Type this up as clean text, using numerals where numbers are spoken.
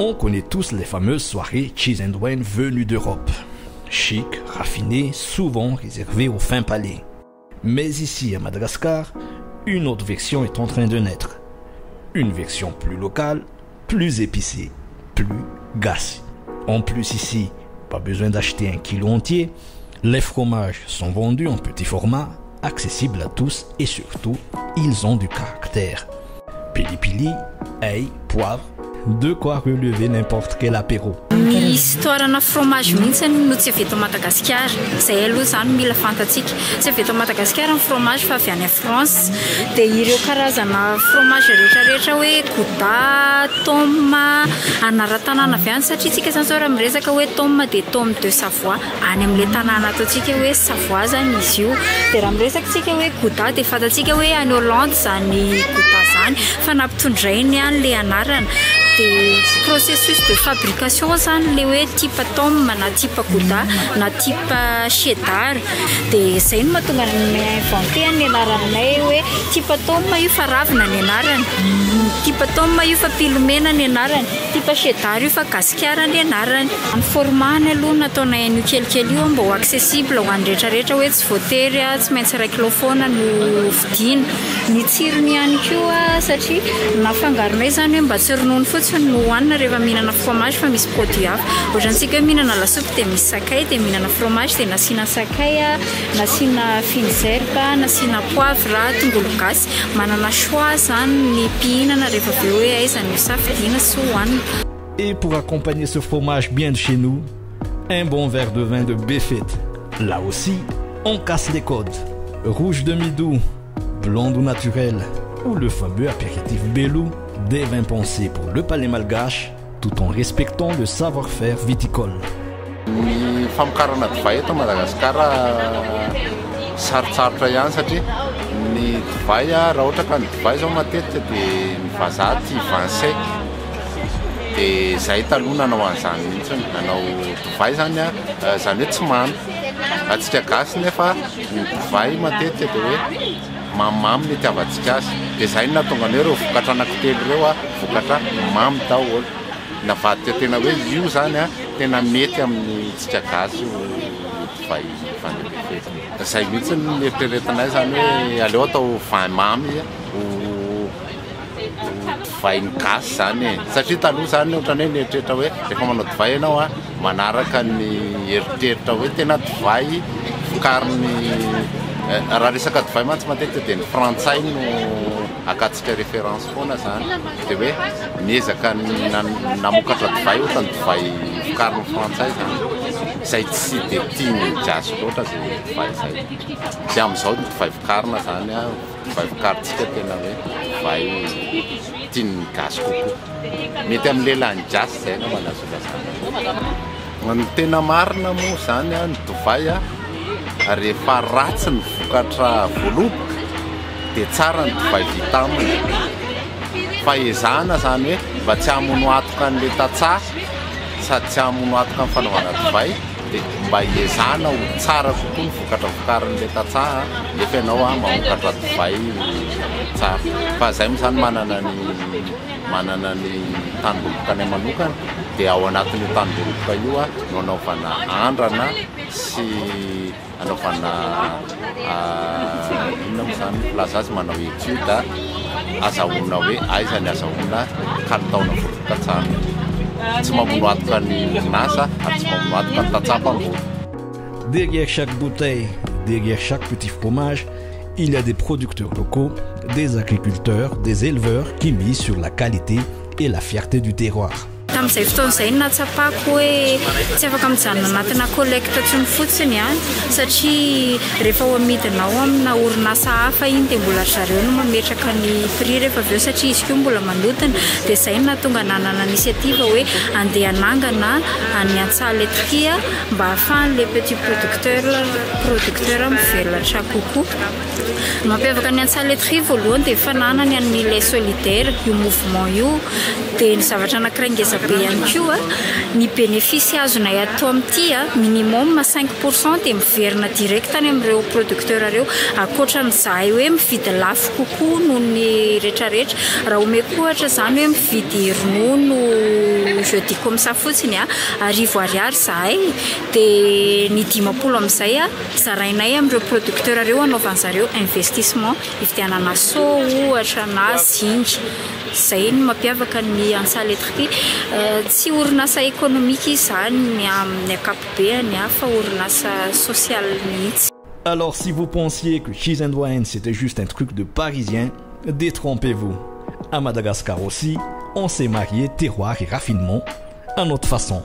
On connaît tous les fameuses soirées cheese and wine venues d'Europe. Chic, raffiné, souvent réservé au fin palais. Mais ici à Madagascar, une autre version est en train de naître. Une version plus locale, plus épicée, plus gasy. En plus ici, pas besoin d'acheter un kilo entier, les fromages sont vendus en petit format, accessibles à tous et surtout, ils ont du caractère. Pili-pili, ail, poivre, de quoi relever n'importe quel apéro. Ny histoire-na fromage mihitsy no tsy avy eto Madagasikara. Izay aloha izany mila fantatsika. Tsy avy eto Madagasikara ny fromage fa avy any France. Dia ireo karazana fromage rehetrarehetra hoe gouda, tome, anaran-tanàna avy any satria tsika izany izao raha miresaka hoe tome dia tome de Savoie. Any amin'ilay tanàna ataontsika hoe Savoie izany izy io. Dia raha miresaka isika hoe gouda dia fantatsika hoe any Hollande izany gouda izany fa nampitondrainy an'ilay anarana. Dia processus de fabrication izany ilay hoe type tome na type gouda na type cheddar. Dia izay no mahatonga ny inventé ny anaranay hoe type tome io fa ravina ny anarany, type tome io fa pilomena ny anarany. Type cheddar io fa gasikara ny anarany. Ny format-ny aloha no nataonay an'io kelikely io mba ho accessible ho an'ny rehetra rehetra hoe tsy voatery tsy maintsy iray kilao foana no vidiana. Ny tsirony ihany koa satria nafangaronay izany hoe mba tsy ronono fotsiny no hohanina rehefa mihinana fromage fa misy produit hafa. Ohatrantsika hoe mihinana lasopy dia misy sakay dia mihinana fromage dia nasiana sakay, nasiana fines herbes, nasiana poivre, tongolo gasy. Manana choix zany ny mpihinana rehefa avy eo hoe aiza no safidiana sy hohanina. Et pour accompagner ce fromage bien de chez nous, un bon verre de vin de Befet. Là aussi, on casse les codes. Rouge demi-doux, blonde ou naturel, ou le fameux apéritif Belou, des vins pensés pour le palais malgache, tout en respectant le savoir-faire viticole. Ny famokarana divay eto Madagasikara sarotsarotra ihany satria ny divay raha ohatra ka ny divay zao matetika dia ny vazaha tia vin sec dia zay taloha nanao an'izany mihitsy, nanao divay zany izany hoe tsy mamy, antsika gasy nefa ny divay matetika dia hoe mamimamy ny itiavantsika azy dia izay no nahatonga ny hoe ireo vokatra anankitelo ireo vokatra mamy daholo. Navadika tena hoe io zany a tena mety amin'ny tsika gasy io divay vin de Befety. Zay mihitsy no neritreretinay zany hoe aleo atao vin mamy ho divain'ny gasy zany e. Satria taloha zany ohatran'ny hoe nieritreritra hoe rehefa manao divay ianao a manaraka ny eritreritra hoe tena divay vokarin'ny raha resaka divay mantsy matetika dia ny frantsay no akantsika référence foana zany dia hoe Niezaka namokatra divay ohatra ny divay vokarin'ny frantsay izany, izay tsy dia tian'ny gasy loatra izay divay izay. Dia amin'izao ny divay vokarina izany, divay vokarintsika tena hoe divay tian'ny gasy kokoa. Mety amin'ny lelan'ny gasy izay angamba no azo ilazana azy. Ny tena marina moa izany, ny divay rehefa ratsy ny vokatra voaloboka dia tsara ny divay vita aminy. Fa ezahana izany hoe mba tsy hamono atoka an'ilay tantsaha sady tsy hamono atoka ny fanaovana divay dia mba ezahana ho tsara kokoa ny vokatra vokarin'ilay tantsaha nefa ianao mamokatra divay tsara. Fa izay moa izany manana ny manana ny tanimboaloboka anay manokana dia ao anatin'io tanimboaloboka io no anaovana andrana sy anaovana inona moa izany filaza azy manao étude azahoana hoe aiza ny azahoana kalitaona voaloboka tsara tsy mamono atoka ny orinasa ary tsy mamono atoka ny tantsaha mpamboly. Derrière chaque bouteille, derrière chaque petit fromage, il y a des producteurs locaux, des agriculteurs, des éleveurs qui misent sur la qualité et la fierté du terroir. Tamin'izay fotoana izay no nahatsapako hoe tsy afaka mijanona anatina collecte intsony fotsiny an, satria rehefa ho amidinao amina orinasa hafa iny dia mbola ry zareo no mametraka ny prix rehefa avy eo satria izy koa mbola manodina. Dia izay no nahatonga nanana initiative hoe andeha hanangana an'ny Antsaha Laiterie mba ahafahan'ilay petit producteur producteur mivelatra kokoa. Ny mampiavaka ny Antsaha Laiterie voalohany dia fananany an'ny lait solidaire io mouvement io. Dia ny zavatra anankiray ngeza be ihany koa, ny bénéfice azonay ato amin'ity minimum 5% dia miverina direct any amin'ireo producteur ireo, ankoatra an'izahay hoe mividy lafo kokoa noho ny rehetrarehetra. Raha omeko ohatra izany hoe mividy ronono je dis comme ça fotsiny a, 100 ariary zahay, dia ny 50 amin'izay a zarainay amin'ireo producteur reo anaovan'zareo investissement, ividianana seau ohatra na zinga. Zay no mampiavaka ny Antsaletriky. Tsy orinasa économique izy zany amin'ny ankapobeany a, fa orinasa social mihitsy. Alors si vous pensiez que Cheese and Wine, c'était juste un truc de Parisien, détrompez-vous. À Madagascar aussi, on sait marier terroir et raffinement à notre façon.